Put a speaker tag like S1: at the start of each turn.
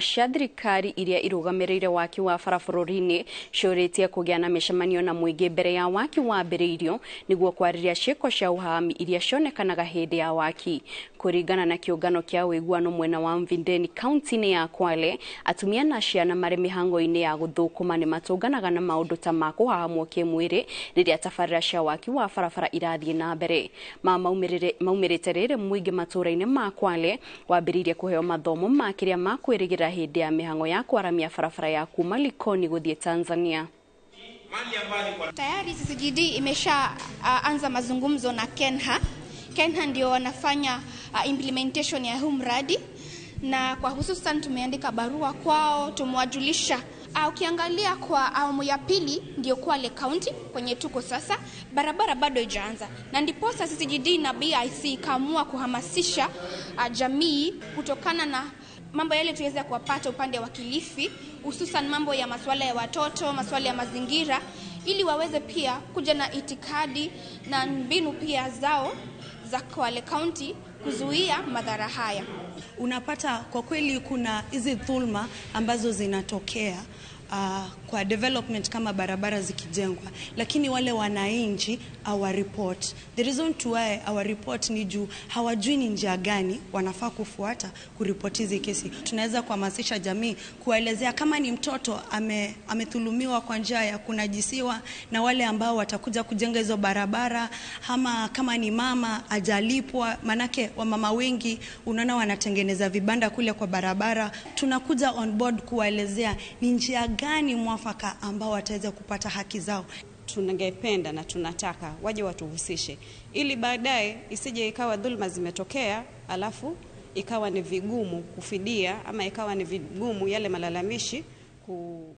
S1: Cia thirikari iria irũgamĩrĩire waki wa bara bũrũri-inĩ ciũrĩtie kũgĩa na mĩcemanio na mũingĩ mbere ya waki wambĩrĩirio nĩguo kwarĩria ciĩko cia ũhahami iria cionekanaga hĩndĩ ya waki. Kũringana na kĩũngano kĩa ũiguano mwena wa Mvindeni kaunti-inĩ ya Kwale, atumia na ciana marĩ mĩhang'o-inĩ ya gũthũkũma nĩ matũnganaga na maũndũ ta ma kũhahamwo kĩmwĩrĩ rĩrĩa tabarĩra cia waki wa barabara irathiĩ na mbere. Ma maumĩrĩte rĩrĩ mũingĩ matũũra-inĩ ma Kwale wambĩrĩirie kũheo mathomo ma kĩrĩa makwĩrĩgĩrĩra hĩndĩ ya mĩhang'o ya kwaramia barabara ya kuma Likoni gũthiĩ Tanzania.
S2: Tayari CCGD imesha anza mazungumzo na KENHA. KENHA ndio wanafanya implementation ya huu mradi, na kwa hususan tumeandika barua kwao, tumewajulisha. Ukiangalia kwa awamu ya pili ndio Kwale County kwenye tuko sasa, barabara bado haijaanza, na ndiposa CCGD na BIC ikaamua kuhamasisha jamii kutokana na mambo yale tuweze kuwapata upande wa Kilifi, hususan mambo ya masuala ya watoto, masuala ya mazingira, ili waweze pia kuja na itikadi na mbinu pia zao za Kwale County kuzuia madhara haya.
S3: Unapata kwa kweli kuna hizi dhulma ambazo zinatokea kwa development kama barabara zikijengwa, lakini wale wananchi hawareport. The reason to why hawareport ni juu hawajui ni njia gani wanafaa kufuata kuripoti hizi kesi. Tunaweza kuhamasisha jamii kuwaelezea kama ni mtoto amethulumiwa kwa njia ya kunajisiwa na wale ambao watakuja kujenga hizo barabara, ama kama ni mama ajalipwa, manake wamama wengi unaona wanatengeneza vibanda kule kwa barabara. Tunakuja on board kuwaelezea ni njia gani mwafaka ambao wataweza kupata haki zao.
S4: Tungependa na tunataka waje watuhusishe ili baadaye isije ikawa dhulma zimetokea alafu ikawa ni vigumu kufidia ama ikawa ni vigumu yale malalamishi ku